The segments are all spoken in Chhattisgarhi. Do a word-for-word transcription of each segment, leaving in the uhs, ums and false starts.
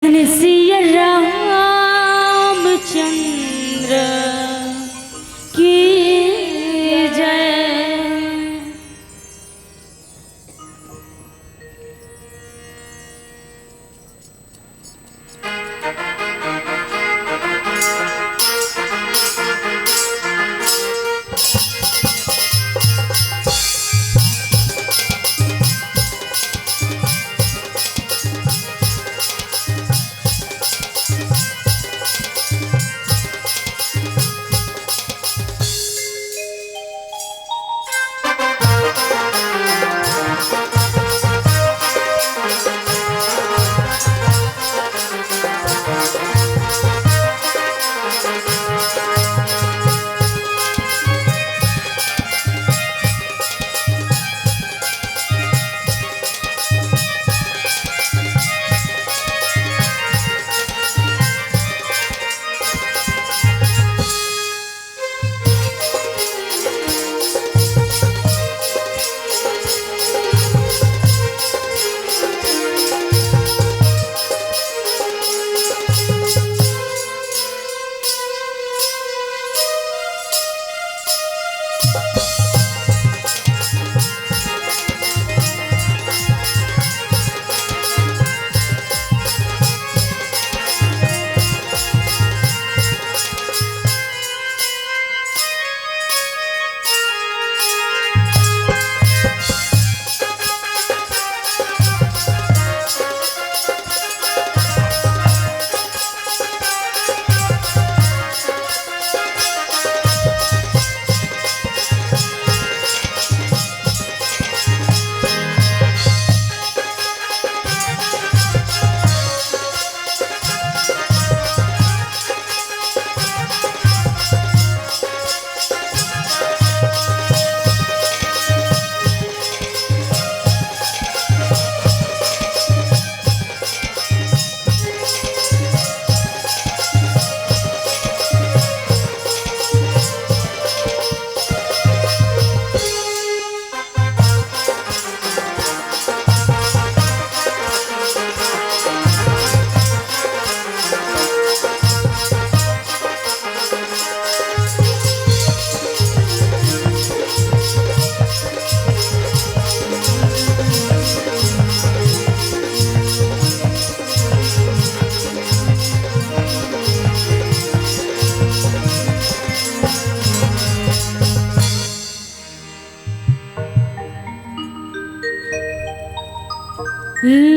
सिया रामचंद्र की जय।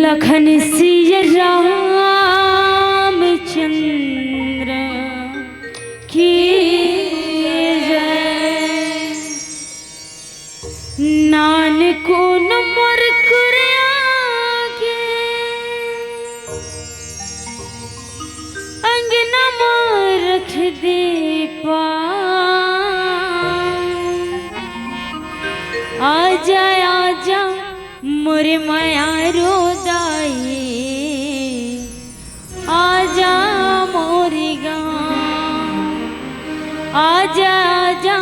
लखन सिया रामचंद्र की जय। नानकुन मोर कुरिया के अंगना म रख दे पाँव। आजा, आजा, मोर मयारो दाई, आजा मोर गाँव। आजा, आजा,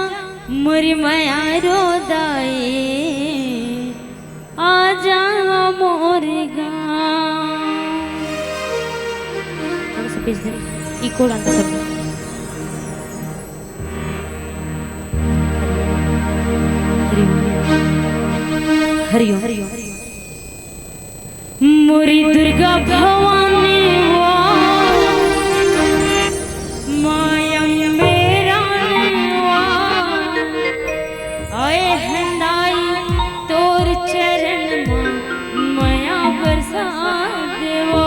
मोर मयारो दाई, आजा मोर गाँव। थोड़ा सा पीछे, इको डालना सब। हरि ओम। हरि ओम। मोरी दुर्गा भवानी वा, माँ अम्बे रानी वा, आए हन दाई तोर चरण मा, मया बरसा देवा।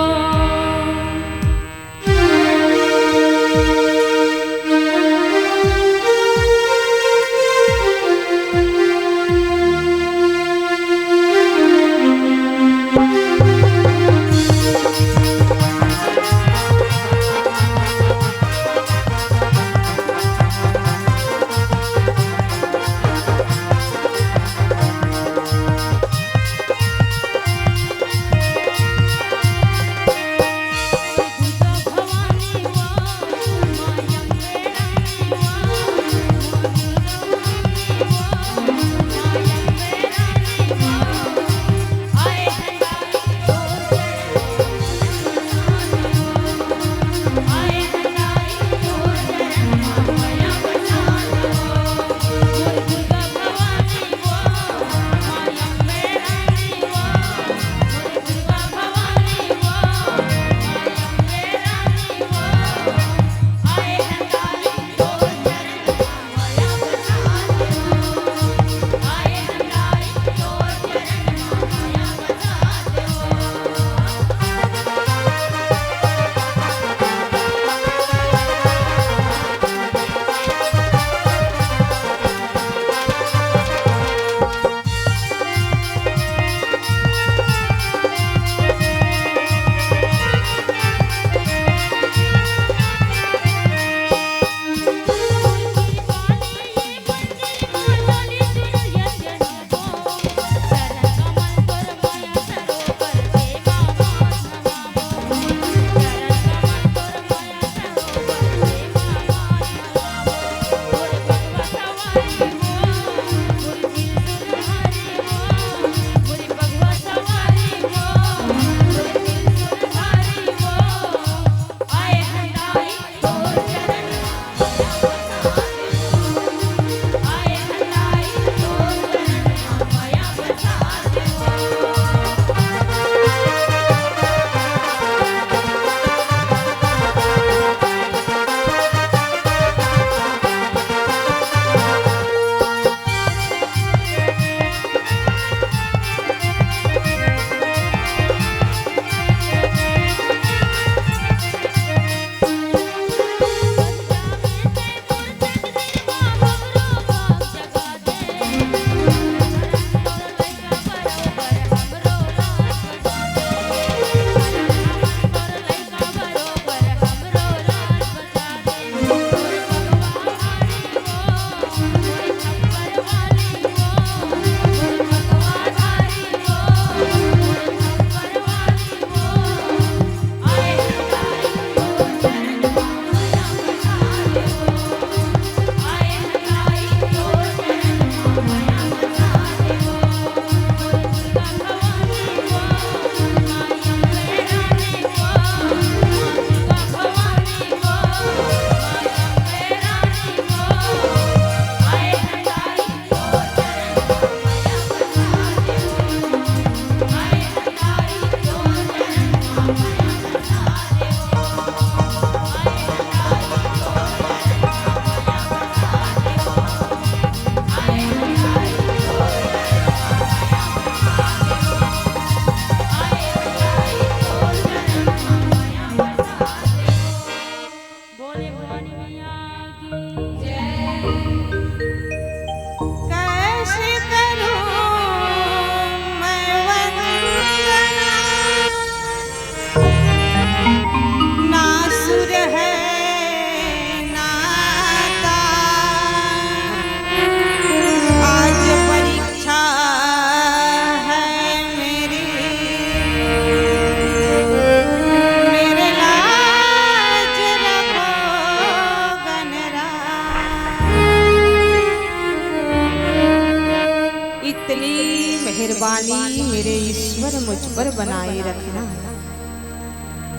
पर बनाए रखना।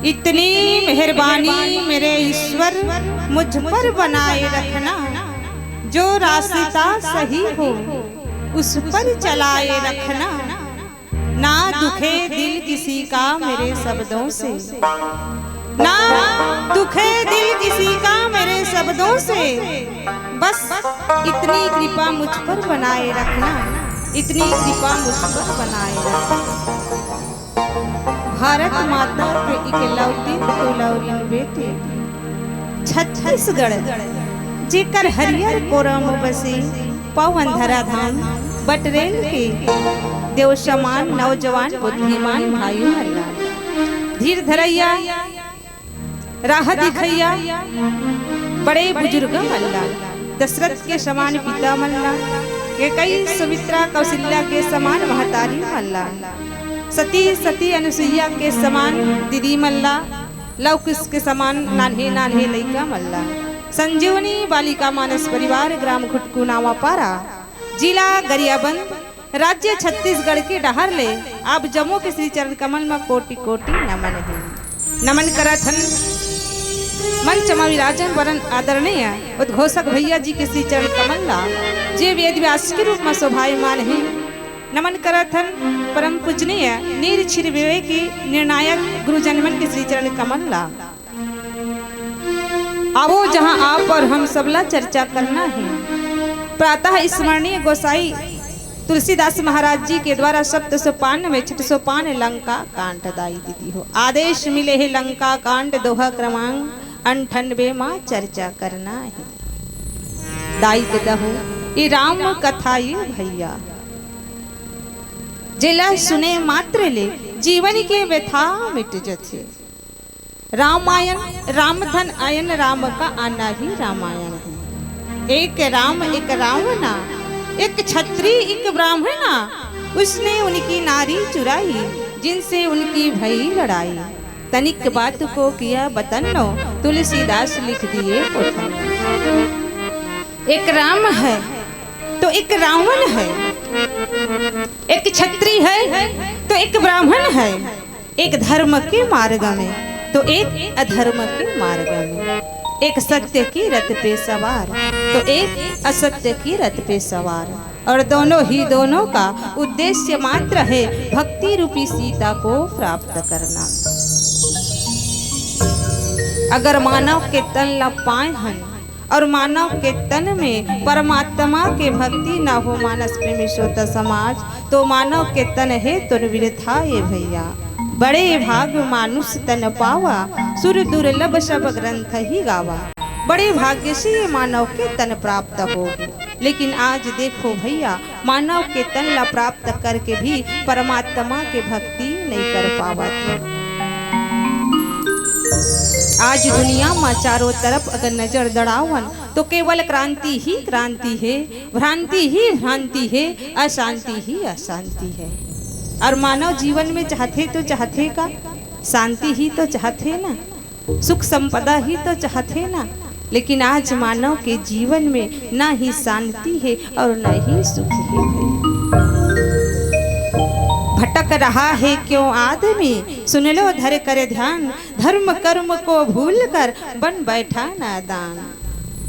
इतनी मेहरबानी मेरे ईश्वर मुझ पर बनाए रखना, जो रास्ता सही हो उस पर चलाए रखना। ना दुखे दिल किसी का मेरे शब्दों से, ना दुखे दिल किसी का मेरे शब्दों से, बस इतनी कृपा मुझ पर बनाए रखना, इतनी कृपा मुझ पर बनाए रखना। भारत माता के इकलौती दुलौरिन बेटी, छत्तीसगढ़ जेकर हरियर कोरा म बसे, पवन धरा धाम बटरेल के देव समान नौजवान बुद्धिमान भाई मन ला, धीर धरैया, राह दिखैया बड़े बुजुर्ग मन ला, दशरथ के समान पिता मन ला, कैकई सुमित्रा कौशल्या के समान महतारी मन ला, सती सती अनुसुईया के समान दीदी मन ला, लव कुश के समान नान्हे नान्हे लइका मन ला, संजीवनी बालिका मानस परिवार ग्राम घुटकू नावापारा, जिला गरियाबंद, राज्य छत्तीसगढ़ के डहर ले आप जम्मो के श्री चरण कमल म कोटि कोटि नमन हे। नमन करत हन मंच म विराजन वरन आदरणीय उद्घोषक भैया जी के श्री चरण कमल ला, जे वेद व्यास के रूप म शोभायमान हे। नमन करत हन परम पूजनीय नीर क्षीर विवेकी निर्णायक गुरुजन मन के श्री चरण कमल ला। आवो जहां आप और हम सबला चर्चा करना हे। प्रातः स्मरणीय गोसाई तुलसीदास महाराज जी के द्वारा सप्त सोपान में छठ सोपान लंका कांड दाई दीदी हो। आदेश मिले हे लंका कांड दोहा क्रमांक अंठानबे मा चर्चा करना हे। दाई ददा हो, ये राम कथा ये भैया, जेला सुने मात्र ले जीवन के व्यथा मिट जथे। रामायण, राम धन आयन, राम का आना ही रामायण है। एक राम एक रावणा, एक छत्री एक ब्राह्मणा, उसने उनकी नारी चुराई, जिनसे उनकी भई लड़ाई। तनिक बात को किया बतन्नो, तुलसीदास लिख दिए पोथन। एक राम है तो एक रावण है, एक छत्री है तो एक ब्राह्मण है, एक धर्म के मार्ग में तो एक अधर्म के मार्ग में, एक सत्य की रथ पे सवार तो एक असत्य की रथ पे सवार, और दोनों ही दोनों का उद्देश्य मात्र है भक्ति रूपी सीता को प्राप्त करना। अगर मानव के तन ला पाए हन और मानव के तन में परमात्मा के भक्ति ना हो, मानस प्रेमी श्रोता समाज, तो मानव के तन हे तो व्यर्था ये भैया। बड़े भाग मानुष तन पावा, सुर दुर्लभ सब ग्रंथ ही गावा। बड़े भाग्य से ये मानव के तन प्राप्त होगे। लेकिन आज देखो भैया, मानव के तन ला प्राप्त करके भी परमात्मा के भक्ति नहीं कर पावत हे। आज दुनिया मा चारों तरफ अगर नजर दौड़ावन तो केवल क्रांति ही क्रांति हे, भ्रांति ही भ्रांति हे, अशांति ही अशांति हे। और मानव जीवन में चाहथे तो चाहथे का, शांति ही तो चाहथे ना, सुख संपदा ही तो चाहथे ना, लेकिन आज मानव के जीवन में ना ही शांति हे और ना ही सुख हे भाई। भटक रहा है क्यों आदमी, सुन लो धर कर ध्यान, धर्म कर्म को भूल कर बन बैठा नादान।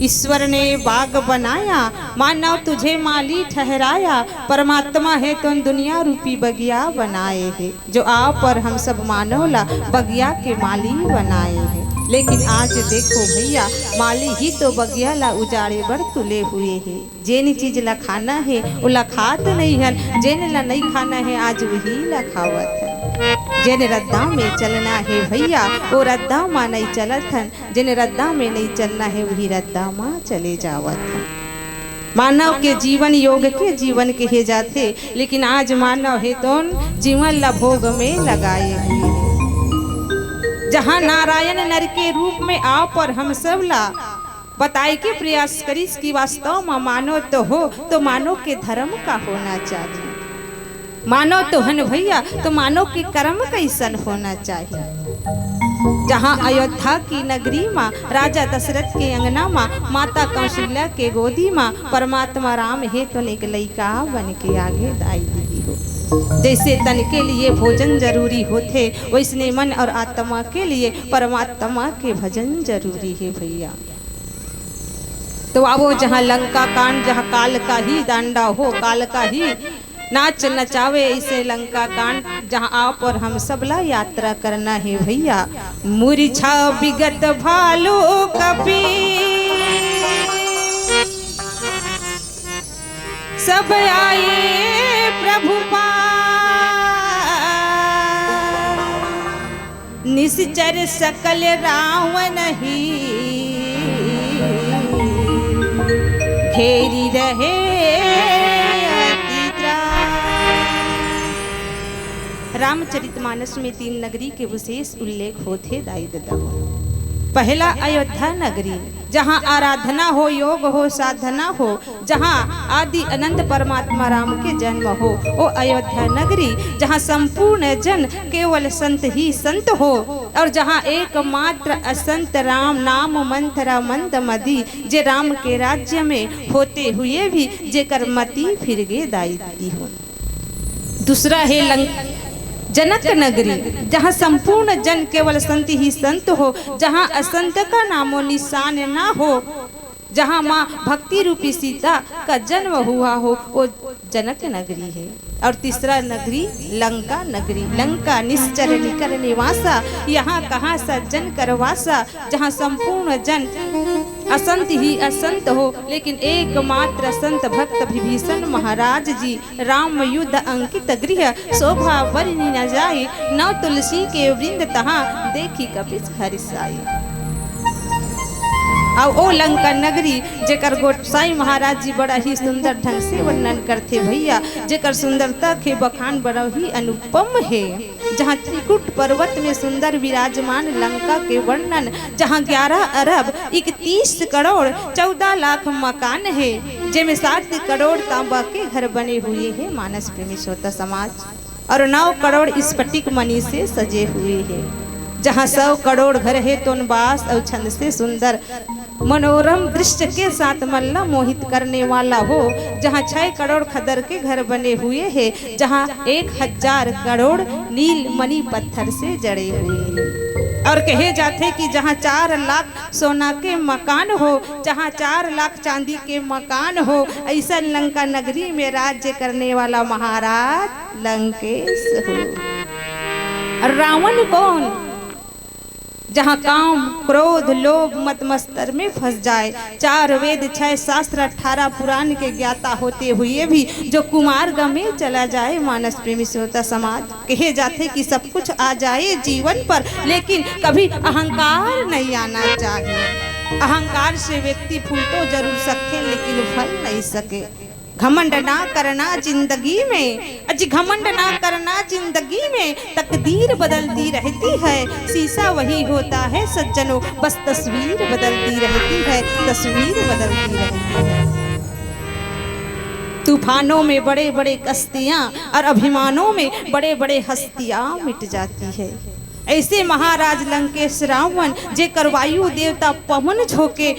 ईश्वर ने बाग बनाया, मानव तुझे माली ठहराया, परमात्मा हे तो दुनिया रूपी बगिया बनाए हे। जो आप और हम सब मानव ला बगिया के माली बनाए हे। लेकिन आज देखो भैया, माली ही तो बगिया ला उजाड़े बर तुले हुए हे। जेन चीज ला खाना हे, ओला खात नइ हन, जेन ला नइ खाना हे, आज वही ला खावत हन। जेन रद्दा में चलना हे भैया, वो रद्दा मा नइ चलत हन, जेन रद्दा में नइ चलना हे, वही रद्दा मा चले जावत हन। मानव के जीवन योग के जीवन कहे जाथे, लेकिन आज मानव हे तोन जीवन ला भोग में लगाए हुए हे। जहाँ नारायण नर के रूप में आप और हम सब ला बताए के प्रयास करिस कि वास्तव मा मानव तो हो, तो मानव के धर्म का होना चाहिए। मानव तो हन भैया, तो मानव के कर्म कैसन होना चाहिए। जहाँ अयोध्या की नगरी मा राजा दशरथ के अंगना मा माता कौशल्या के गोदी मा परमात्मा राम हे तो एक लइका बन के आगे दाई दीदी हो। जैसे तन के लिए भोजन जरूरी होथे, वैसने मन और आत्मा के लिए परमात्मा के भजन जरूरी हे भैया। तो आवो जहाँ लंका कांड, जहाँ काल का ही डांडा हो, काल का ही नाच नचावे, ऐसे लंका कांड, जहाँ आप और हम सब ला यात्रा करना हे भैया। मूर्छा विगत भालू कपि सब आए प्रभु पास। निश्चर सकल रावण ही घेरी रहे अति त्रास। रामचरितमानस में तीन नगरी के विशेष उल्लेख होथे दाई ददा। पहला अयोध्या नगरी, जहाँ आराधना हो, योग हो, साधना हो, जहाँ आदि अनंत परमात्मा राम के जन्म हो, वो अयोध्या नगरी, जहाँ संपूर्ण जन केवल संत ही संत हो, और जहाँ एकमात्र असंत राम नाम मंथरा मंद मदी, जे राम के राज्य में होते हुए भी जेकर मति फिर गे दाई ददा हो। दूसरा हे लंक-, जनक नगरी, जहाँ संपूर्ण जन केवल संत ही संत हो, जहाँ असंत का नामो निशान ना हो, जहाँ माँ भक्ति रूपी सीता का जन्म हुआ हो, वो जनक नगरी हे। और तीसरा नगरी लंका नगरी, लंका निश्चर निकर निवासा, यहाँ कहाँ सज्जन कर वासा, जहाँ संपूर्ण जन असंत ही असंत हो, लेकिन एकमात्र संत भक्त विभीषण महाराज जी। राम युद्ध अंकित गृह, शोभा बरनि न जाय, नव तुलसी के वृंद तहाँ, देखि कपि हर्ष आय। अउ ओ लंका नगरी, जेकर गोसाई महाराज जी बड़ा ही सुंदर ढंग से वर्णन करथे भैया, जेकर सुंदरता के बखान बड़ा ही अनुपम हे। जहाँ त्रिकुट पर्वत में सुंदर विराजमान लंका के वर्णन, जहाँ ग्यारह अरब इकतीस करोड़ चौदह लाख मकान हे, जेमे सात करोड़ तांबा के घर बने हुए हे, मानस प्रेमी श्रोता समाज, और नौ करोड़ स्फटिक मणि से सजे हुए हे, जहाँ सौ करोड़ घर हे तोन बास और छंद से सुंदर मनोरम दृश्य के साथ मन ला मोहित करने वाला हो, जहाँ छह करोड़ खदर के घर बने हुए हे, जहाँ एक हजार करोड़ नील मणि पत्थर से जड़े हुए हे। और कहे जाथे कि जहाँ चार लाख सोना के मकान हो, जहाँ चार लाख चांदी के मकान हो, ऐसन लंका नगरी में राज्य करने वाला महाराज लंकेश हो। और रावण कौन? जहाँ काम, क्रोध, लोभ, मद मत्सर में फंस जाए, चार वेद, छह शास्त्र, अठारह पुराण के ज्ञाता होते हुए भी जो कुमार्ग में चला जाए, मानस प्रेमी श्रोता समाज, कहे जाथे कि सब कुछ आ जाए जीवन पर, लेकिन कभी अहंकार नहीं आना चाहिए। अहंकार से व्यक्ति फूल तो जरूर सकथे, लेकिन फल नहीं सके। घमंड ना करना जिंदगी में, अजी घमंड ना करना जिंदगी में, तकदीर बदलती रहती है, शीशा वही होता है सज्जनों, बस तस्वीर बदलती रहती है, तस्वीर बदलती रहती है। तूफानों में बड़े बड़े कश्तियां और अभिमानों में बड़े बड़े हस्तियां मिट जाती है। ऐसे महाराज लंकेश रावण, जेकर वायु देवता पवन झोंके,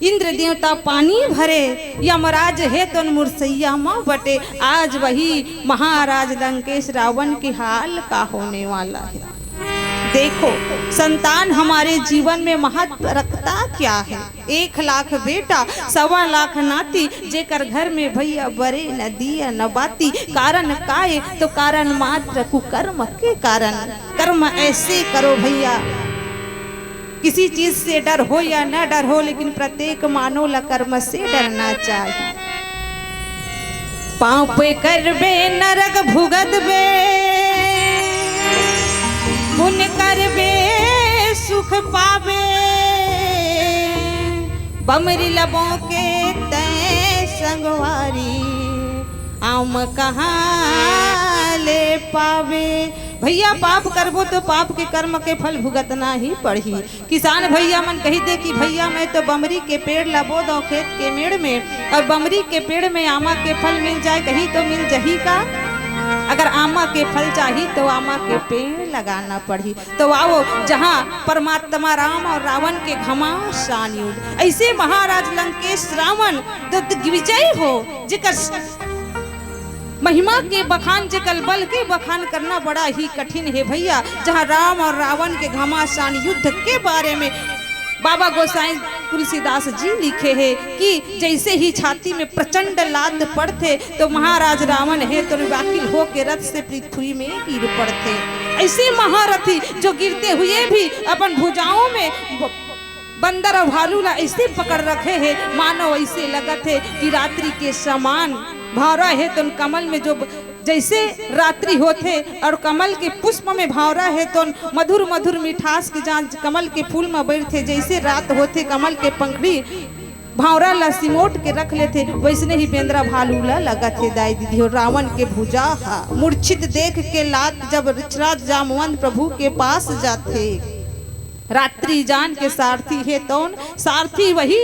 इंद्र देवता पानी भरे, यमराज हे तोन मुरसैया माँ बटे। आज वही महाराज लंकेश रावण के हाल का होने वाला है। देखो, संतान हमारे जीवन में महत्व रखता क्या है? एक लाख बेटा, सवा लाख नाती, जेकर घर में भैया बरे न दिया न बाती। कारण काय? तो कारण मात्र कुकर्म के कारण। कर्म ऐसे करो भैया, किसी चीज से डर हो या न डर हो, लेकिन प्रत्येक मानव ला कर्म से डरना चाहिए। पाप करबे नरक भुगतबे, पुण्य करबे सुख पाबे। बमरी लबों के तय संगवारी, आम कहाँ ले पावे। भैया, पाप करबो तो पाप के कर्म के फल भुगतना ही पड़ही। किसान भैया मन कही दे कि भैया, मैं तो बमरी के पेड़ ला बो दो खेत के मेड़ में, और बमरी के पेड़ में आमा के फल मिल जाए, कहीं तो मिल जही का? अगर आमा के फल चाही तो आमा के पेड़ लगाना पड़ही। तो आओ, जहाँ परमात्मा राम और रावण के घमासान युद्ध, ऐसे महाराज लंकेश रावण तो दिग्विजय हो, जेकर महिमा के बखान, जेकर बल के बखान करना बड़ा ही कठिन हे भैया। जहाँ राम और रावण के घमासान युद्ध के बारे में बाबा गोसाई तुलसीदास जी लिखे हे कि जैसे ही छाती में प्रचंड लात पड़थे तो महाराज रावण हे तो व्याकुल होके रथ से पृथ्वी में गिर पड़थे। ऐसे महारथी जो गिरते हुए भी अपन भुजाओं में ब-, बंदर और भालू ला ऐसे पकड़ रखे हे, मानो ऐसे लगत हे कि रात्रि के समान भौंरा हे तो कमल में जो ब-, जैसे रात्रि होथे और कमल के पुष्प में भौंरा हे तो मधुर मधुर मिठास के जांच कमल के फूल में बैठथे, जैसे रात होथे कमल के पंखड़ी भौंरा ला सिमोट के रख लेथे, वैसने ही बेंदरा भालू ला लगत हे दाई दीदी हो। रावण के भुजा हा मूर्छित देख के लात जब ऋक्षराज जामवंत प्रभु के पास जाथे। रात्रि जान के सारथी हे तौन, सारथी वही,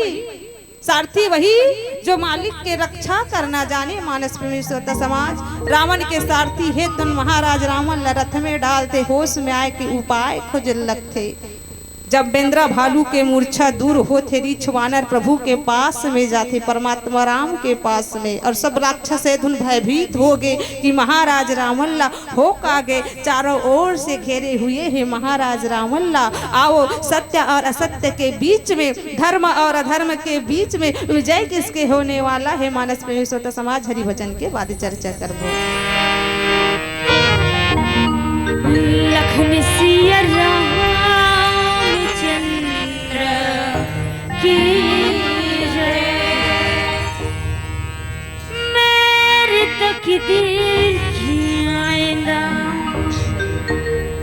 सारथी वही जो मालिक के रक्षा करना जाने। मानस प्रेमी श्रोता समाज, रावण के सारथी हे तौन महाराज रावण ला रथ में डालथे, होश में आए के उपाय खोजे लगथे। जब बेंदरा भालू के मूर्छा दूर होथे, रीछ वानर प्रभु के पास में जाथे, परमात्मा राम के पास में, और सब राक्षस ए धुन भयभीत हो गे कि महाराज रावण ला हो का गे, चारों ओर से घेरे हुए हे महाराज रावण ला। आओ सत्य और असत्य के बीच में, धर्म और अधर्म के बीच में विजय किसके होने वाला हे? मानस प्रेमी श्रोता समाज, हरि भजन के बाद चर्चा करबो। लखन सिया रामचंद्र की जय। मेरी तकदीर की आइंदा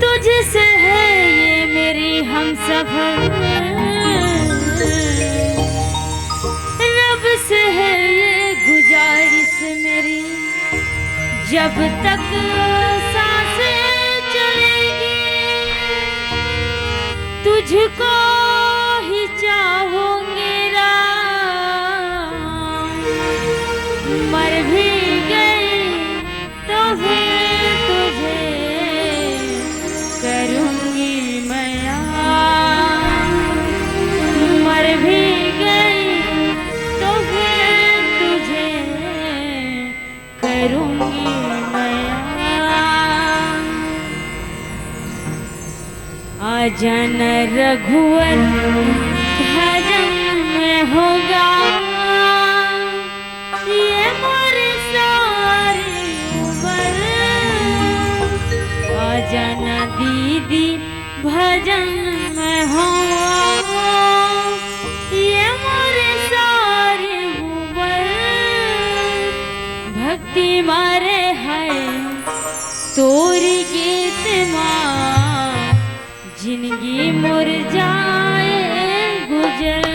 तुझसे है ये मेरी हमसफर। रब से है ये गुजारिश मेरी, जब तक सांसें चलेंगी तुझको ही चाहूंगी राम। मर भी गई तो फिर तुझे करूंगी मैं याद। मर भी गई तो फिर तुझे करूंगी मैं याद। आ जाना रघुवर भजन में होगा ये मोर सारी उम्र। आ जाना दीदी भजन में होगा ये मोर सारी उम्र। भक्ति मारे है तोर गीत मा जिनगी मोर जाए गुजर।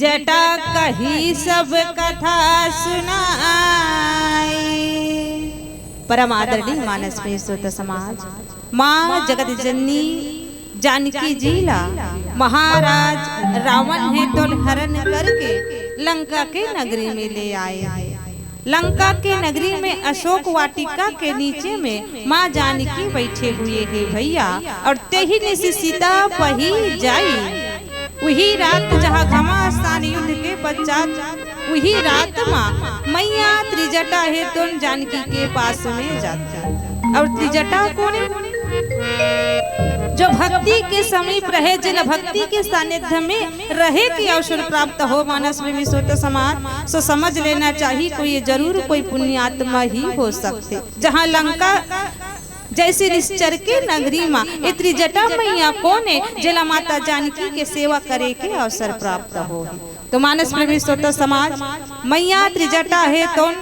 जटा कही सब कथा सुनाई। परम आदरणीय मानस में श्रोता समाज, माँ जगत जननी जानकी जी ला महाराज रावण हे तोन हरण करके लंका के नगरी में ले आए हे। लंका के नगरी में अशोक वाटिका के नीचे में माँ जानकी बैठे हुए हे भैया, और तेही निशि सीता पही जाई। उही रात जहाँ घमासान युद्ध के पश्चात उही रात माँ मैया त्रिजटा हे तोन जानकी के पास में जाथे। और त्रिजटा कोन हे? जो भक्ति के समीप रहे, जेला भक्ति के सानिध्य में रहे के अवसर प्राप्त हो, मानस प्रेमी श्रोता समाज, सो समझ लेना चाहिए, कोई जरूर कोई पुण्यात्मा ही हो सकथे। जहाँ लंका जैसे निश्चर के नगरी मा ए त्रिजटा मैया कोन हे, जेला माता जानकी के सेवा करे के अवसर प्राप्त हो। तो मानस प्रेमी श्रोता समाज, मैया त्रिजटा हे तोन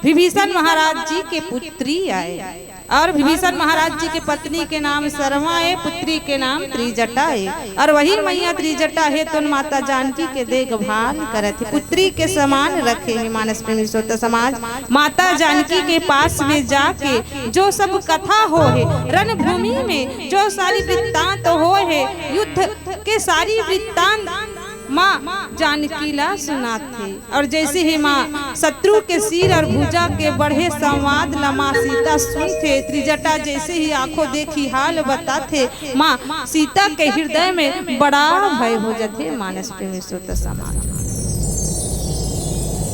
विभीषण महाराज जी के पुत्री आए, और विभीषण महाराज जी के पत्नी के नाम सरमा हे, पुत्री के नाम त्रिजटा हे। और वही मैया त्रिजटा हे तोन माता जानकी के देखभाल करत हे, पुत्री के समान रखे हे। मानस प्रेमी श्रोता समाज, माता जानकी के पास में जाके जो सब कथा हो हे, रणभूमि में जो सारी वृत्तांत हो हे, युद्ध के सारी वृत्तांत माँ जानकी ला सुनाथे। और जैसे ही माँ शत्रु के सिर और भुजा के बढ़े संवाद ला माँ सीता सुनथे, त्रिजटा जैसे ही आंखों देखी हाल बताथे, माँ सीता के हृदय में बड़ा भय हो जाथे। मानस प्रेमी श्रोता समाज,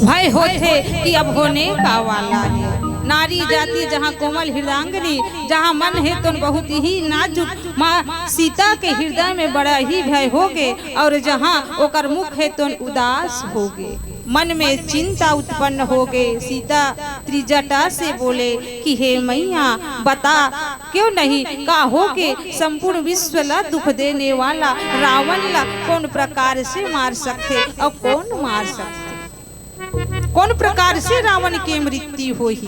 भय होथे कि अब होने का वाला हे। नारी जाति जहाँ कोमल हृदयांगिनी, जहाँ मन हे तोन बहुत ही नाजुक, माँ सीता के हृदय में बड़ा ही भय होगे, और जहाँ ओकर मुख हे तोन उदास होगे, मन में चिंता उत्पन्न होगे। सीता त्रिजटा से बोले कि हे मैया, बता क्यों नहीं, का होगे? संपूर्ण विश्व ला दुख देने वाला रावण ला कोन प्रकार से मार सकथे और कोन मार सकथे? कोन प्रकार से रावण के मृत्यु होही?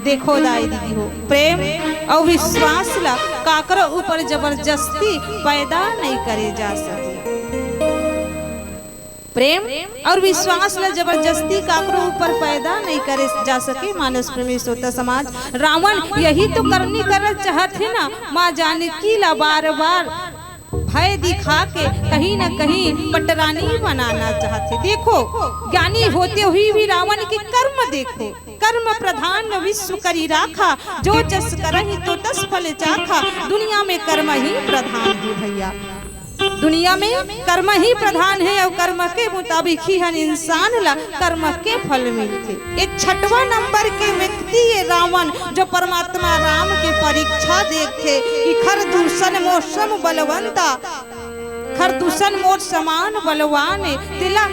देखो दाई दीदी हो, प्रेम और विश्वास ला काकरो ऊपर जबरदस्ती पैदा नहीं करे जा सके। प्रेम और विश्वास ला जबरदस्ती काकरो ऊपर पैदा नहीं करे जा सके। मानस प्रेमी श्रोता समाज, रावण यही तो करनी करना चाहत हे ना, माँ जानकी ला बार बार भय दिखा के कहीं ना कहीं पटरानी बनाना चाहत हे। देखो, ज्ञानी होते हुए भी रावण के कर्म देखो, कर्म प्रधान विश्व करी राखा, जो जस करहि तो तस फल चाखा। दुनिया में कर्म ही प्रधान हे भैया, दुनिया में कर्म ही प्रधान हे और कर्म के मुताबिक ही हर इंसान ला कर्म के फल मिलथे। एक छठवां नंबर के व्यक्ति ये रावण, जो परमात्मा राम के परीक्षा देखथे कि खर दूषण मोर सम बलवंता, खर दूषण मोर समान बलवान हे, तेला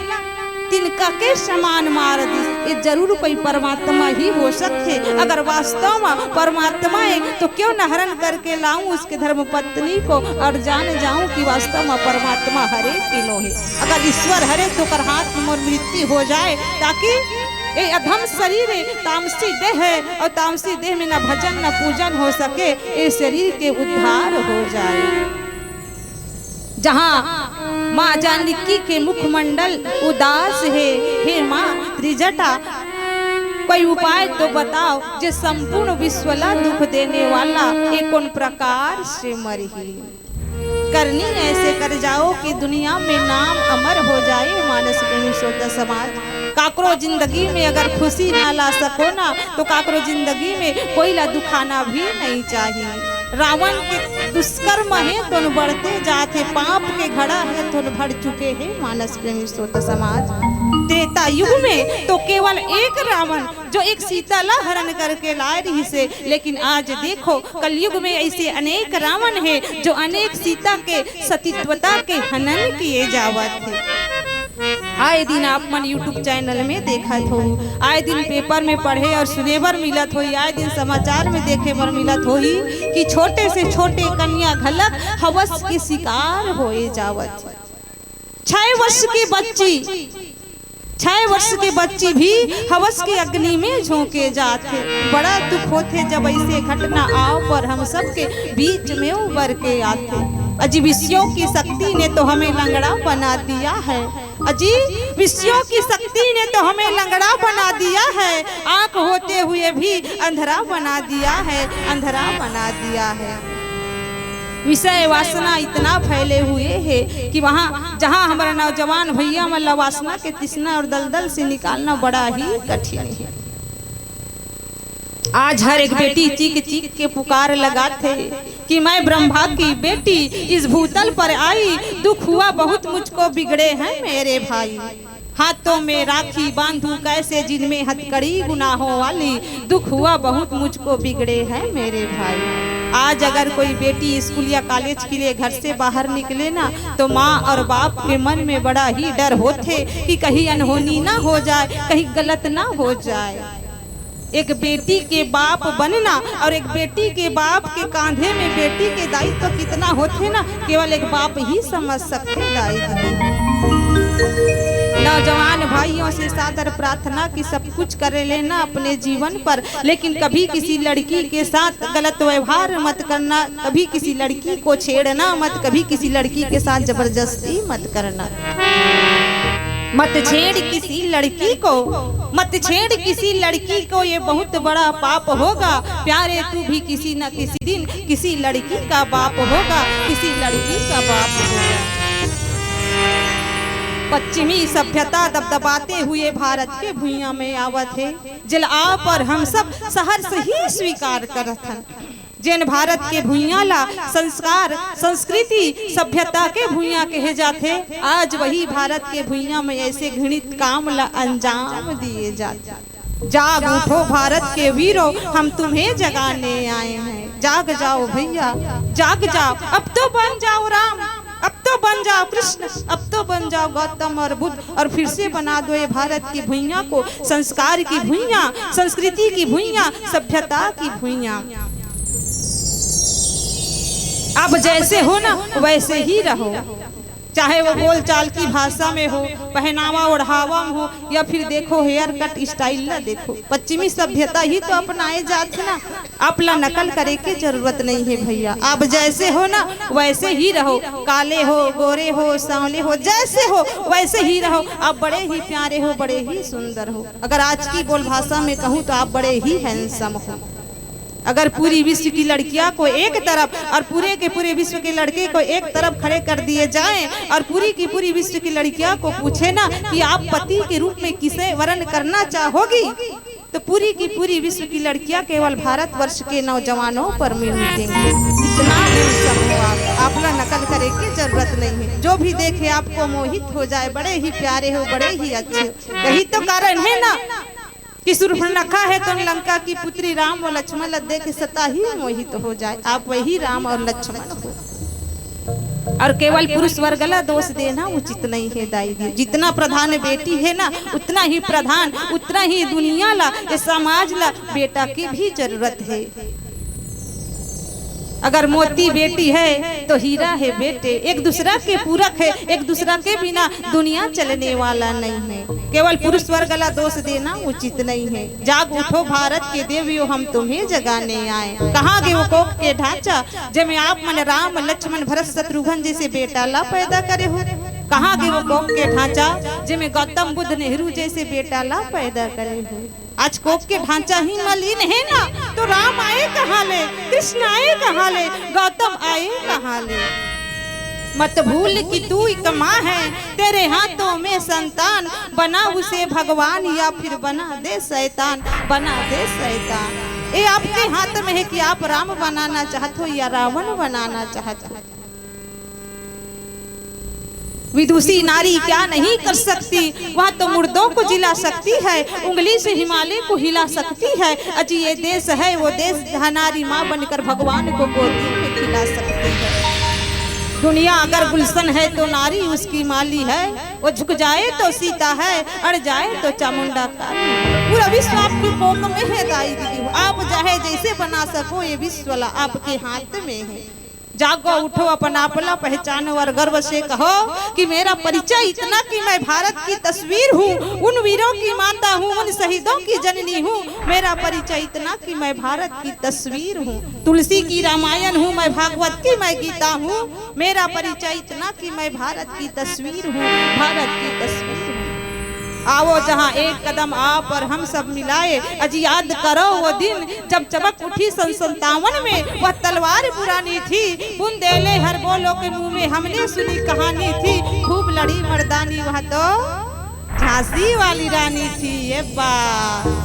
तिनका के समान मार दिस। ये जरूर कोई परमात्मा ही हो सकथे। अगर वास्तव में परमात्मा हे तो क्यों न हरण करके लाऊं उसके धर्म पत्नी को और जान जाऊं कि वास्तव में परमात्मा हरे कि नो हे। अगर ईश्वर हरे तो ओकर हाथ में मोर मृत्यु हो जाए, ताकि ये अधम शरीर हे, तामसी देह हे और तामसी देह में न भजन न पूजन हो सके, ये शरीर के उद्धार हो जाए। जहाँ माँ जानकी के मुखमंडल उदास हे, हे माँ त्रिजटा, कोई उपाय तो बताओ, जे संपूर्ण विश्व ला दुख देने वाला ये कोन प्रकार से मरही? करनी ऐसे कर जाओ कि दुनिया में नाम अमर हो जाए। मानस प्रेमी श्रोता समाज, काकरो जिंदगी में अगर खुशी ना ला सको ना, तो काकरो जिंदगी में कोई ला दुखाना भी नहीं चाहिए। रावण के दुष्कर्म हे तोन बढ़ते जात हे, पाप के घड़ा हे तोन भर चुके हे। मानस प्रेमी श्रोता समाज, त्रेता युग में तो केवल एक रावण जो एक सीता ला हरण करके लाए रहिसे, लेकिन आज देखो कलयुग में ऐसे अनेक रावण हे जो अनेक सीता के सतीत्वता के हनन किए जावत हे। आए दिन आप मन YouTube चैनल में देखत हो, आए दिन पेपर में पढ़े और सुने बर मिलत होही, आए दिन समाचार में देखे बर मिलत होही कि छोटे से छोटे कन्या घलक हवस के शिकार होए जावत हे। छह वर्ष की बच्ची, छह वर्ष की बच्ची भी हवस की अग्नि में झोंके जात हे। बड़ा दुख होथे जब ऐसे घटना आव पर हम सबके बीच में उबर के आथे। अजी, विषयों की शक्ति ने तो हमें लंगड़ा बना दिया है। अजी, विषयों की शक्ति ने तो हमें लंगड़ा बना दिया है। आंख होते हुए भी अंधरा बना दिया है, अंधरा बना दिया है। विषय वासना इतना फैले हुए है कि वहां जहां हमारा नौजवान भैया मन ला वासना के तृष्णा और दलदल से निकालना बड़ा ही कठिन है। आज हर एक बेटी चीख चीख के पुकार लगाथे कि मैं ब्रह्मा की बेटी, इस भूतल पर आई, दुख हुआ बहुत मुझको, बिगड़े हैं मेरे भाई। हाथों में राखी बांधू कैसे, जिनमें हथकड़ी गुनाहों वाली, दुख हुआ बहुत मुझको, बिगड़े हैं मेरे भाई। आज अगर कोई बेटी स्कूल या कॉलेज के लिए घर से बाहर निकले ना, तो माँ और बाप के मन में बड़ा ही डर होथे कि कहीं अनहोनी ना हो जाए, कहीं गलत ना हो जाए। एक बेटी के बाप बनना और एक बेटी के बाप के कांधे में बेटी के दायित्व कितना होथे ना, केवल एक बाप ही समझ सकथे दाई दीदी। नौजवान भाइयों से सादर प्रार्थना कि सब कुछ करे लेना अपने जीवन पर, लेकिन कभी किसी लड़की के साथ गलत व्यवहार मत करना, कभी किसी लड़की को छेड़ना मत, कभी किसी लड़की के साथ जबरदस्ती मत करना। मत छेड़ किसी लड़की को, मत छेड़ किसी लड़की को, ये बहुत बड़ा पाप होगा। प्यारे, तू भी किसी न किसी दिन किसी लड़की का बाप होगा, किसी लड़की का बाप होगा। पश्चिमी सभ्यता दबदबाते हुए भारत के भुइयां में आवत हे, जेला आप और हम सब सहर्ष ही स्वीकार करत हन। जेन भारत के भुइयां ला संस्कार, संस्कृति, सभ्यता के भुइयां कहे जाथे, आज वही भारत के भुइयां में ऐसे घृणित काम ला अंजाम दिए जाथे। जाग उठो भारत के वीरों, हम तुम्हें जगाने आए हैं। जाग जाओ भैया, जाग जाओ, अब तो बन जाओ राम, अब तो बन जाओ कृष्ण, अब तो बन जाओ गौतम और बुद्ध, और फिर से बना दो ये भारत की भुइयां को संस्कार की भुइयां, संस्कृति की भुइयां, सभ्यता की भुइयां। अब जैसे हो ना, वैसे ही रहो, चाहे वो बोलचाल की भाषा में हो, पहनावा ओढ़ावा में हो, या फिर देखो हेयर कट स्टाइल ला देखो, पश्चिमी सभ्यता ही तो अपनाए जात हे ना। आप ला नकल करे के जरूरत नहीं है भैया, आप जैसे हो ना वैसे ही रहो, काले हो, गोरे हो, सांवले हो, जैसे हो वैसे ही रहो। आप बड़े ही प्यारे हो, बड़े ही सुंदर हो। अगर आज की बोल भाषा में कहूँ तो आप बड़े ही हैंडसम हो। अगर पूरी विश्व की लड़कियां को एक तरफ और पूरे के पूरे विश्व के लड़के को एक तरफ खड़े कर दिए जाएं और पूरी की पूरी विश्व की लड़कियां को पूछे ना कि आप पति के रूप में किसे वरण करना चाहोगी, तो पूरी की पूरी विश्व की लड़कियां केवल भारतवर्ष के नौजवानों पर मिल मिटेंगी। इतना हैंडसम हो आप, आप ला नकल करे की जरूरत नहीं है। जो भी देखे आपको मोहित हो जाए, बड़े ही प्यारे हो, बड़े ही अच्छे हो। यही तो कारण है ना कि सूर्पनखा है तो लंका की पुत्री, राम और लक्ष्मण ला देख सदा ही मोहित हो जाए। आप वही राम और लक्ष्मण हो। और केवल पुरुष वर्ग ला दोष देना उचित नहीं है दाई जी। जितना प्रधान बेटी है ना, उतना ही प्रधान, उतना ही दुनिया ला, ये समाज ला बेटा की भी जरूरत है। अगर मोती बेटी है तो हीरा है बेटे, एक दूसरा के पूरक है, एक दूसरा के बिना दुनिया चलने वाला नहीं है। केवल पुरुष वर्ग ला दोष देना उचित नहीं है। जाग उठो भारत के देवियो, हम तुम्हें जगाने आए। कहाँ गे वो कोख के ढांचा, जेमे आप मन राम लक्ष्मण भरत शत्रुघ्न जैसे बेटा ला पैदा करे हो? कहाँ गे वो कोख के ढांचा, जेमे गौतम बुद्ध नेहरू जैसे बेटा ला पैदा करे हो? आज कोख के ढांचा ही मलिन है ना, तो राम आए कहाँ ले, कृष्ण आए कहाँ ले, गौतम आए कहाँ ले? मत भूल कि तू एक माँ है, तेरे हाथों में संतान, बना उसे भगवान या फिर बना दे शैतान, बना दे शैतान। ये आपके हाथ में है कि आप राम बनाना चाहते हो या रावण बनाना चाहते हो। विदुषी नारी क्या नहीं कर सकती, वह तो मुर्दों को जिला सकती है, उंगली से हिमालय को हिला सकती है। अजी ये देश है वो देश, जहाँ नारी माँ बनकर भगवान को गोदी में खिला सकती है। दुनिया अगर गुलशन है तो नारी उसकी माली है, वो झुक जाए तो सीता है, अड़ जाए तो चामुंडा काली। पूरा विश्व आपकी कोख में है दाई दीदी हो, आप चाहे जैसे बना सको, ये विश्व ला आपके हाथ में है। जागो, उठो, अपन आप ला पहचानो और गर्व से कहो कि मेरा परिचय इतना कि मैं भारत की तस्वीर हूँ, उन वीरों की माता हूँ, उन शहीदों की जननी हूँ। मेरा परिचय इतना कि मैं भारत की तस्वीर हूँ, तुलसी की रामायण हूँ, मैं भागवत की मैं गीता हूँ। मेरा परिचय इतना कि मैं भारत की तस्वीर हूँ, भारत की तस्वीर हूँ। आओ जहाँ एक कदम आप और हम सब मिलाए, अज याद करो वो दिन जब चमक उठी सन सत्तावन में। वह तलवार पुरानी थी, बुंदेले हर बोलो के मुंह में हमने सुनी कहानी थी। खूब लड़ी मर्दानी वह तो झांसी वाली रानी थी। ये बात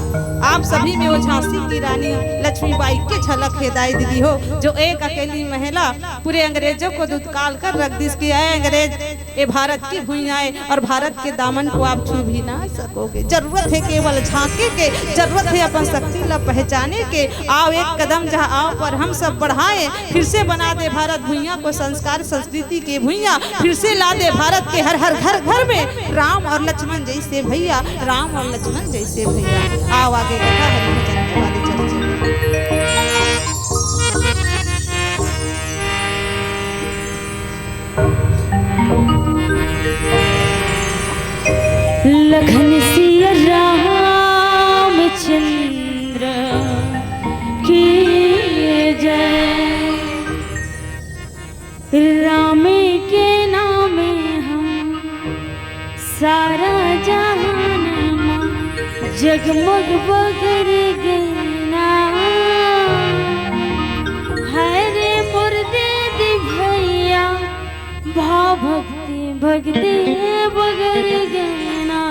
आप सभी में वो झांसी की रानी लक्ष्मीबाई की झलक है दाई दीदी हो, जो एक अकेली महिला पूरे अंग्रेजों को दुत्काल कर रख दिस कि ऐ अंग्रेज, ये भारत की भुइयां है और भारत के दामन को आप छू भी ना सकोगे। जरूरत है केवल झांके के, जरूरत है अपन शक्ति ला पहचाने के। आओ एक कदम जहाँ आओ पर हम सब बढ़ाएं, फिर से बना दे भारत भुइयां को संस्कार संस्कृति के भुइयां, फिर से ला दे भारत के हर हर घर घर में राम और लक्ष्मण जैसे भैया, राम और लक्ष्मण जैसे भैया। आओ आगे कथा हरि भजन के वाले चर्चा। लखन सिया रामचंद्र की जय। राम के नाम हम सारा जहान मा जगमग बगर गए ना। हरे मोर दीदी भैया, भाव भक्ति भक्ति बगर गए ना।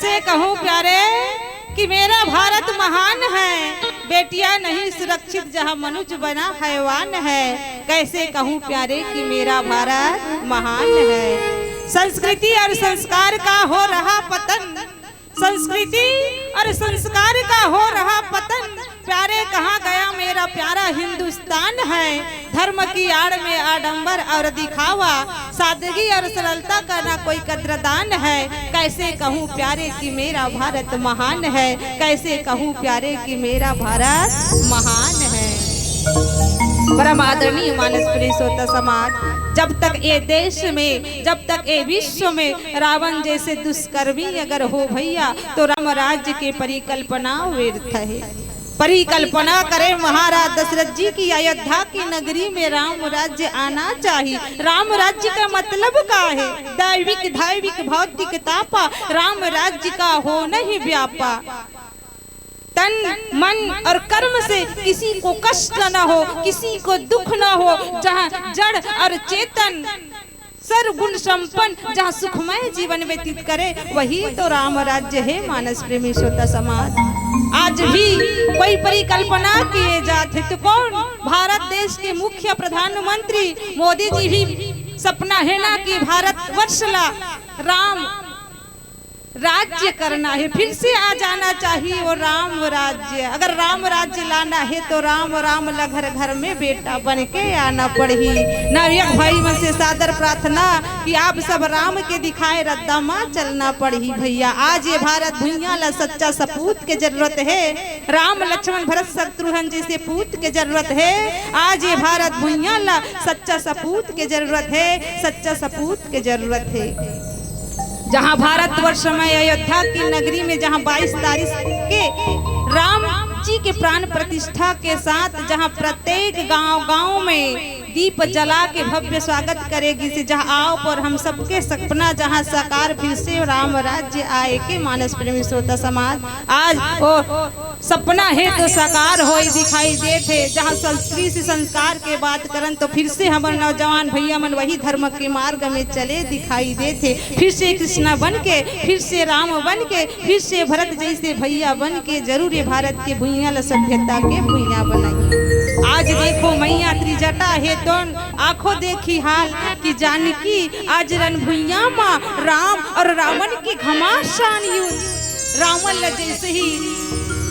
कैसे कहूँ प्यारे कि मेरा भारत महान है, बेटियां नहीं सुरक्षित जहाँ मनुष्य बना हैवान है। कैसे कहूँ प्यारे कि मेरा भारत महान है। संस्कृति और संस्कार का हो रहा पतन, संस्कृति और संस्कार का हो रहा पतन। प्यारे कहाँ गया मेरा प्यारा हिंदुस्तान है। धर्म की आड़ में आडंबर और दिखावा, सादगी और सरलता का ना कोई कद्रदान है। कैसे कहूँ प्यारे कि मेरा भारत महान है, कैसे कहूँ प्यारे कि मेरा भारत महान है। परम आदरणीय मानस प्रेमी श्रोता समाज, जब तक ये देश में, जब तक ये विश्व में रावण जैसे दुष्कर्मी अगर हो भैया, तो राम राज्य के परिकल्पना व्यर्थ है। परिकल्पना करे महाराज दशरथ जी की, अयोध्या की नगरी में राम राज्य आना चाहिए। राम राज्य का मतलब का है? दैविक, धार्मिक, भौतिक तापा राम राज्य का हो नहीं व्यापा। तन, मन और कर्म से किसी को कष्ट न हो, किसी को दुख न हो, जहाँ जड़ और चेतन सर्वगुण संपन्न, जहाँ सुखमय जीवन व्यतीत करे, वही तो राम राज्य है। मानस प्रेमी श्रोता समाज, आज भी कोई परिकल्पना किए जात है तो कौन? भारत देश के मुख्य प्रधानमंत्री मोदी जी भी सपना है ना कि भारत वर्ष ला राम राज्य करना है, फिर से आ जाना चाहिए वो राम राज्य। अगर राम राज्य लाना है तो राम, राम ला घर घर में बेटा बन के आना पड़ही। नवयुवक भाई मन से सादर प्रार्थना कि आप सब राम के दिखाए रद्दा मा चलना पड़ही भैया। आज ये भारत भुइयां ला सच्चा सपूत के जरूरत है। राम लक्ष्मण भरत शत्रुघ्न जैसे पूत के जरूरत है। आज ये भारत भुइयां ला सच्चा सपूत के जरूरत है, सच्चा सपूत के जरूरत है। जहां भारतवर्ष में अयोध्या की नगरी में जहां बाईस तारीख के राम जी के प्राण प्रतिष्ठा के साथ जहां प्रत्येक गांव गांव में दीप जला के भव्य स्वागत करेगी से जहां आओ पर हम सबके सपना जहां साकार फिर से राम राज्य आए के। मानस प्रेमी श्रोता समाज, आज ओ सपना है तो साकार होई दिखाई देत हे। जहाँ संस्कृति से संस्कार के बात करन तो फिर से हमर नौजवान भैया मन वही धर्म के मार्ग में चले दिखाई देत हे। फिर से कृष्णा बन के, फिर से राम बन के, फिर से भरत जैसे भैया बन के जरूर ये भारत के भुइयां ल सभ्यता के भुइयां बनाई। आज देखो मैया त्रिजटा हे तोन आंखों देखी हाल कि जानकी आज रण भुइयां मा राम और रावण के घमासान युद्ध। रावण ल जैसे ही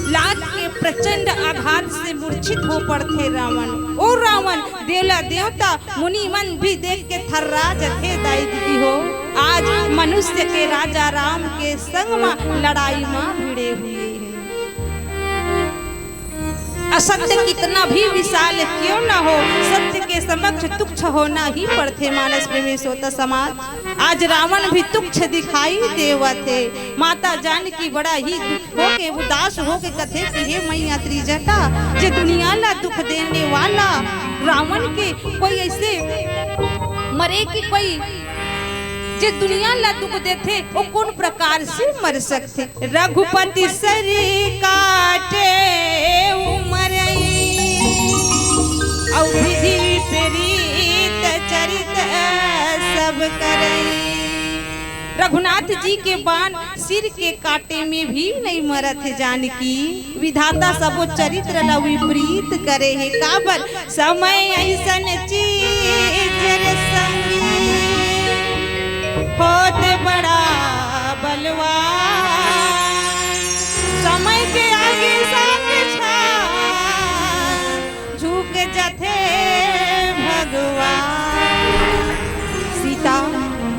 लात के प्रचंड आघात से मूर्छित हो पड़थे रावण। ओ रावण, देवला देवता मुनि मन भी देख के थर्रा जथे दाई दीदी हो। आज मनुष्य के राजा राम के संग म लड़ाई म भिड़े हुए हैं। असत्य कितना भी विशाल क्यों न हो, सत्य के समक्ष तुच्छ होना ही पड़थे। मानस प्रेमी श्रोता समाज, आज रावण भी तुच्छ दिखाई देवत हे। माता जानकी बड़ा ही दुख होके, उदास होके कथे कि हे मैया त्रिजटा, जे दुनिया ला दुख देने वाला रावण के कोई ऐसे मरे कि कोई जे दुनिया ला दुख देथे, वो कौन प्रकार से मर सकथे? रघुपति सरी काटे उमरई, अउ विधि विपरीत चरित सब करई। रघुनाथ जी के बाण सिर के काटे में भी नहीं मरत हे जानकी। विधाता सबो चरित्र ला विपरीत करे हे। काबर? समय ऐसन चीज रे संगी, होत बड़ा बलवान। समय के आगे साक्षात झुक जथे भगवान। सीता,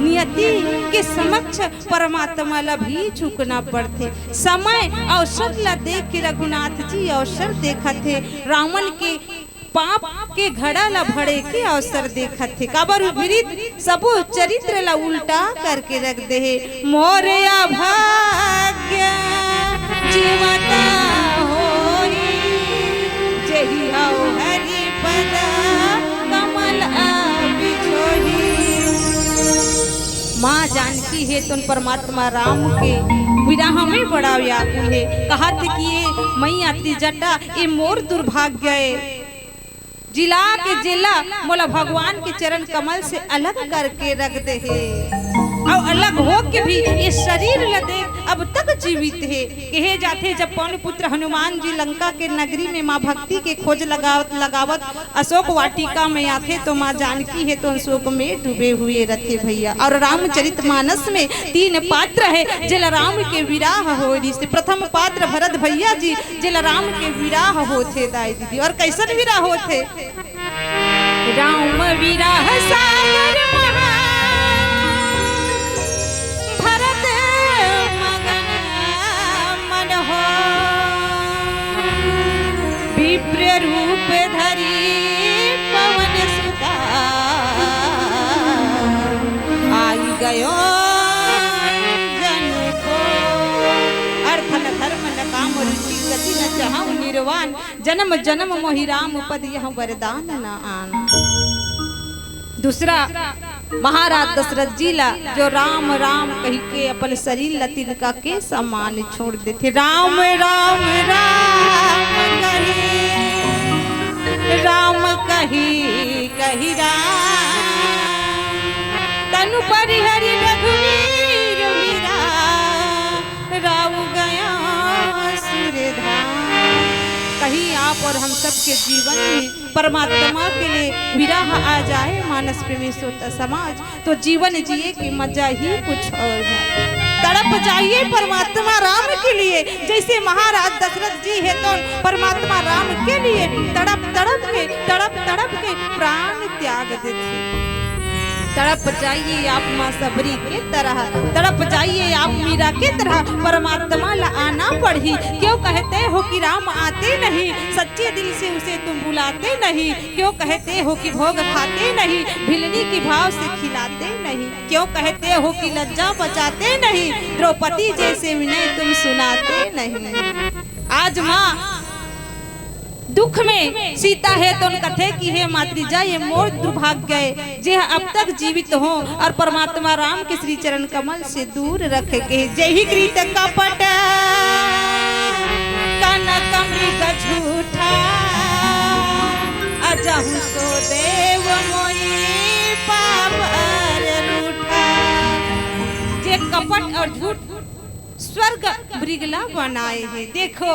नियति के समक्ष परमात्मा ला भी झुकना पड़थे। समय अवसर ला देख के रघुनाथ जी अवसर देखत हे। रावण के पाप के घड़ा ला भरे के अवसर देखत हे। काबर विपरीत सबो चरित्र ला उल्टा करके रख दे हे। मोर अभाग्य जीवत होही, जेहि हव हरि पद कमल बिछोही। माँ जानकी हे तोन परमात्मा राम के विरह में बड़ा व्याकुल हे। कहत हे कि ये मैया त्रिजटा, ये मोर दुर्भाग्य हे। जिला के जेला मोला भगवान के चरण कमल से अलग करके रख दे हे। अउ अलग होके भी ये शरीर ल देख अब तक जीवित हे। कहे जाथे, जब पवन पुत्र हनुमान जी लंका के नगरी में माँ भक्ति के खोज लगावत लगावत अशोक वाटिका में आथे, तो माँ जानकी हे तो शोक में डूबे हुए रथे भैया। अउ रामचरित मानस में तीन पात्र हे जेला राम के विराह होय रिहिसे। प्रथम पात्र भरत भैया जी, जेला राम के विराह होथे दाई दीदी। अउ कइसन विराह होथे? राम विरह सागर महा, भरत मगन मन हो। विप्र रूप धरि पवन सुता, आई गयो जन को। अर्थ न धर्म न काम रुचि, गति न चाहउँ निर्वाण, जनम जनम मोहि राम पद यह वरदान न आन। दूसरा, महाराज दशरथ जी ला जो राम राम कहि के अपन शरीर ला तिनका के समान छोड़ देथे। राम राम राम कहि, राम कहि कहि राम, तनु परिहरि रघुवीर वीरा, राउ गया सुरधाम। कहीं आप और हम सबके जीवन में परमात्मा के लिए विरह आ जाए, मानस प्रेमी श्रोता समाज, तो जीवन जिए के मजा ही कुछ और है। तड़प जाइए परमात्मा राम के लिए, जइसे महाराज दशरथ जी हे तो परमात्मा राम के लिए तड़प तड़प के, तड़प तड़प के प्राण त्याग देथे। तड़प जाइए आप माँ सबरी के तरह, तड़प जाइए आप मीरा के तरह, परमात्मा ला आना पड़ही। क्यों कहते हो कि राम आते नहीं, सच्चे दिल से उसे तुम बुलाते नहीं। क्यों कहते हो कि भोग खाते नहीं, भिलनी के भाव से खिलाते नहीं। क्यों कहते हो कि लज्जा बचाते नहीं, द्रौपदी जैसे विनय तुम सुनाते नहीं। आज माँ दुख में सीता हे तो कथे कि हे मातृजा, ये मोर दुर्भाग्य हे, जे अब तक जीवित हो अउ परमात्मा राम के श्री चरण कमल से दूर रखे के। जेहि कृत कपट कनक मृग झूठा, अजहु सो देव मोहि पापर रूठा। जे कपट अउ झूठ स्वर्ग मृग ला बनाए हे। देखो,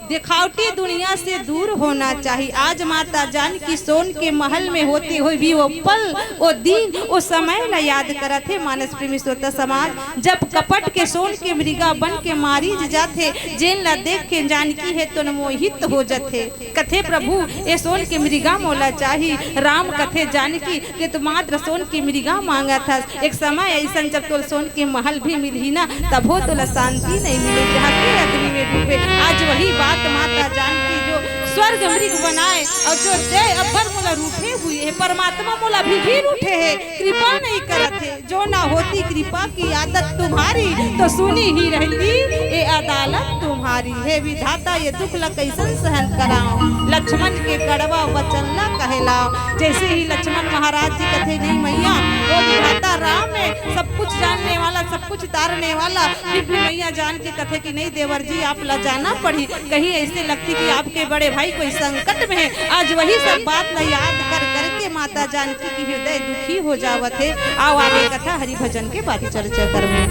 देखावटी दुनिया से दूर होना चाहिए। आज माता जानकी सोन के महल में होते हुए भी वो पल, वो दिन, वो समय ला याद करत हे। मानस प्रेमी श्रोता समाज, जब कपट के सोन के मृगा बन के मारी जाथे, जेन ला देख के जानकी हे तो मोहित हो जाथे। कथे, "प्रभु, ए सोन के मृगा मोला चाही।" राम कथे, "जानकी, के तो मात्र सोन के मृगा मांगत हस। एक समय अइसन, जब तोला सोन के महल भी मिलही ना, तभो तोला शांति नहीं मिले, जहाँ के अग्नि में डूबे।" आज वही बात माता जानकी जो स्वर्ग मृग बनाए अउ जो दे अब्बर मोला रूठे हुए हे, परमात्मा मोला भी, भी रूठे हे, कृपा नहीं करत हे। जो ना होती कृपा की आदत तुम्हारी, तो सुनी ही रहती ये अदालत तुम्हारी। हे विधाता, ये दुख ला कइसन सहन कराओ, लक्ष्मण के कड़वा वचन ला कहे लाओ। जैसे ही लक्ष्मण महाराज जी कथे, "नहीं मैया, वो विधाता राम हे, सब कुछ जानने वाला, सब कुछ तारने वाला," फिर भी मैया जानकी कथे कि, "नहीं देवर जी, आप ला जाना पड़ही।" कहीं ऐसे लगती कि आपके बड़े भाई कोई संकट में हे। आज वही सब बात ला याद कर करके माता जानकी की हृदय दुखी हो जावत हे। आओ आगे कथा हरि भजन के बाद चर्चा करबो।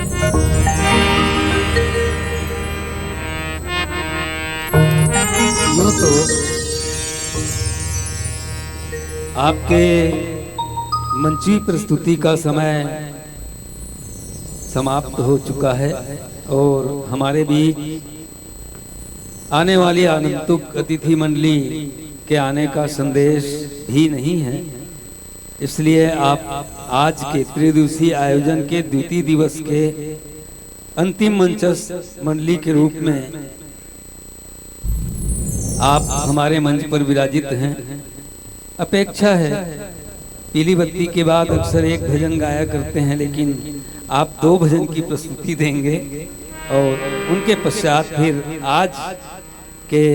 यूं तो आपके मंची प्रस्तुति का समय समाप्त हो चुका है और हमारे बीच आने वाली आगंतुक अतिथि मंडली के आने का संदेश भी नहीं है, इसलिए आप आज के त्रिदिवसीय आयोजन के द्वितीय दिवस के अंतिम मंचस्थ मंडली के रूप में आप हमारे मंच पर विराजित हैं। अपेक्षा है, पीली बत्ती के बाद अक्सर एक भजन गाया करते हैं, लेकिन आप दो भजन की प्रस्तुति देंगे और उनके पश्चात फिर आज के,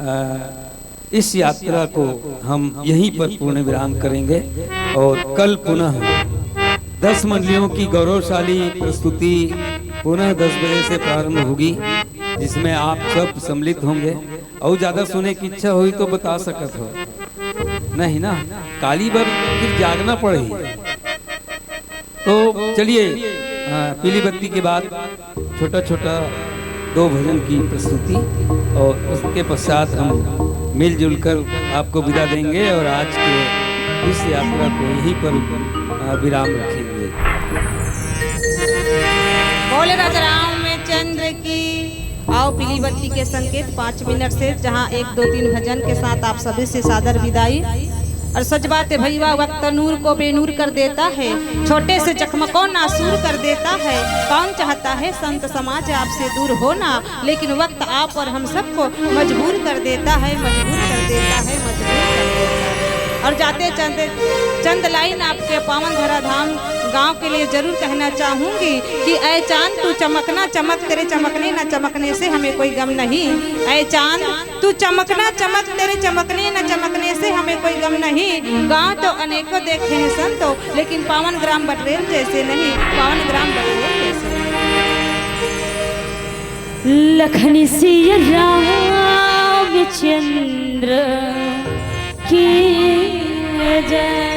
अ, इस यात्रा को हम यहीं पर पूर्ण विराम करेंगे और कल पुनः दस मंडलियों की गौरवशाली प्रस्तुति पुनः दस बजे से प्रारंभ होगी, जिसमें आप सब सम्मिलित होंगे। और ज्यादा सुने की इच्छा हुई तो बता सकत हो, नहीं ना, काली बर फिर जागना पड़ही। तो चलिए, अ, पीली बत्ती के बाद छोटा छोटा दो भजन की प्रस्तुति और उसके पश्चात हम मिलजुल कर आपको विदा देंगे और आज के इस यात्रा को यहीं पर, अ, विराम रखेंगे। बोले राजा रामचंद्र की। आओ पीली बत्ती के संकेत पाँच मिनट से, जहां एक दो तीन भजन के साथ आप सभी से सादर विदाई। और सच बात है भैया, वक्त नूर को बेनूर कर देता है, छोटे से जख्म को नासूर कर देता है। कौन चाहता है संत समाज आपसे दूर होना, लेकिन वक्त आप और हम सबको मजबूर कर देता है, मजबूर कर देता है, मजबूर कर देता है। और जाते चंद चंद लाइन आपके पावन धराधाम गांव के लिए जरूर कहना चाहूंगी कि ऐ चांद तू चमकना चमक, तेरे चमकने ना चमकने से हमें कोई गम नहीं। ऐ चांद तू चमकना चमक, तेरे चमकने ना चमकने से हमें कोई गम नहीं। गांव तो अनेकों देखे हैं संतो, लेकिन पावन ग्राम बटरेल जैसे नहीं, पावन ग्राम बटरेल जैसे नहीं। लखन सिया रामचंद्र की जय।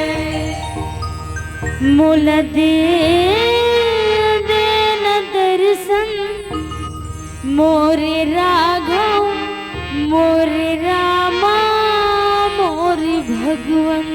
मोला दे देना दर्शन, मोरे राघव, मोरे रामा, मोरे भगवन।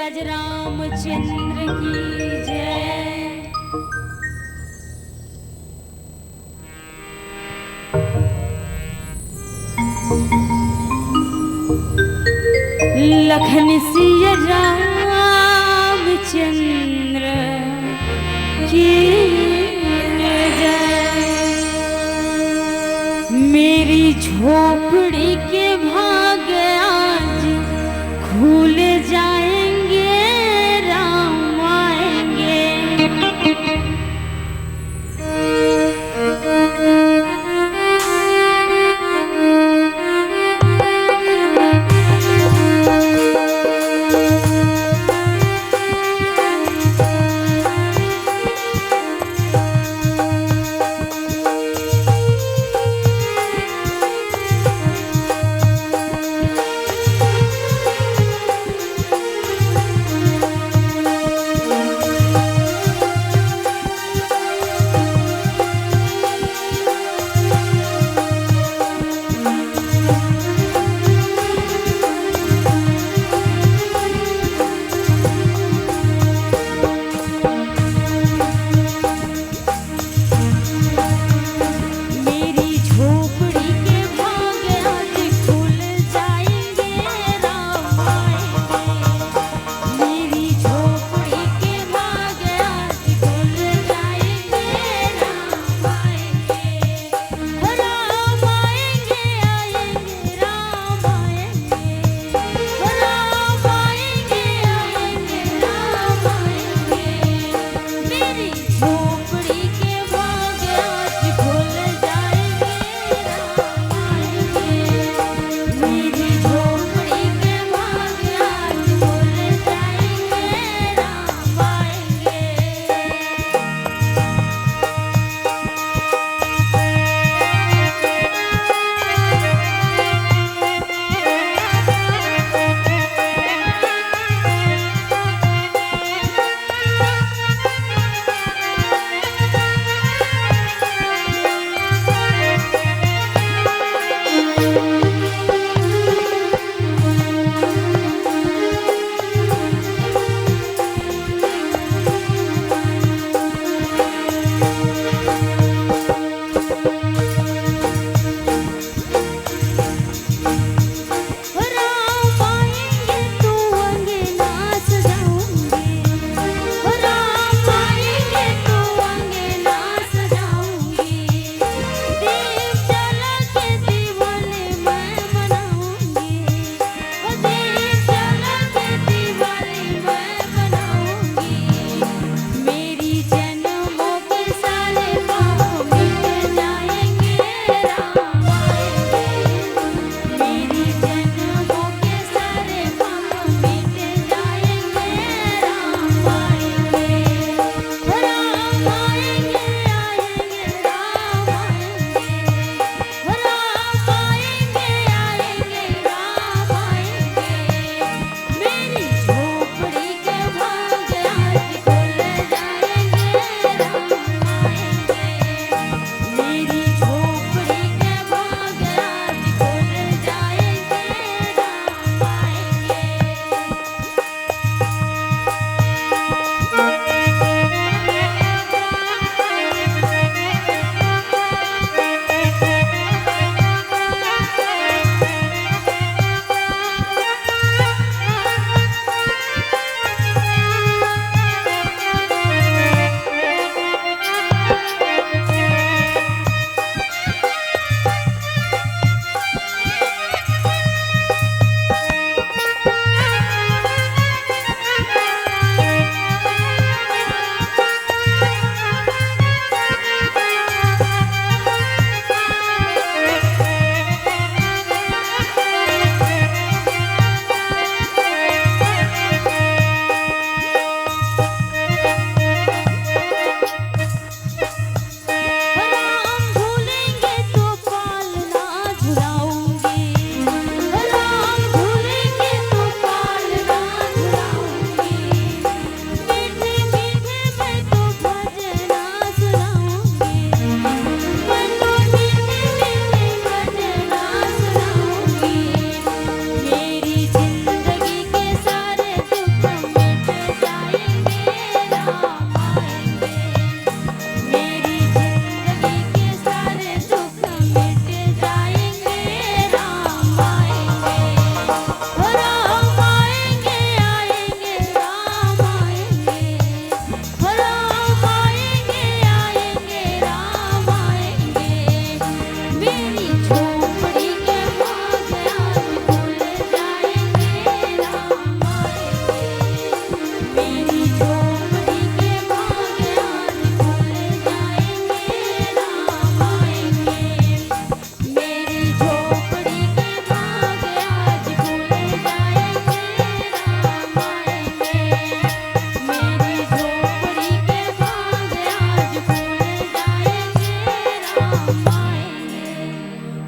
रामचंद्र की जय। लखन सिया रामचंद्र की जय। मेरी झोपड़ी के भाग आज खुल जाएंगे, राम आएंगे।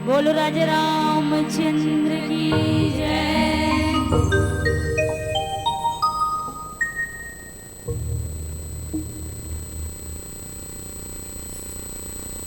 बोलो राजा रामचंद्र की जय।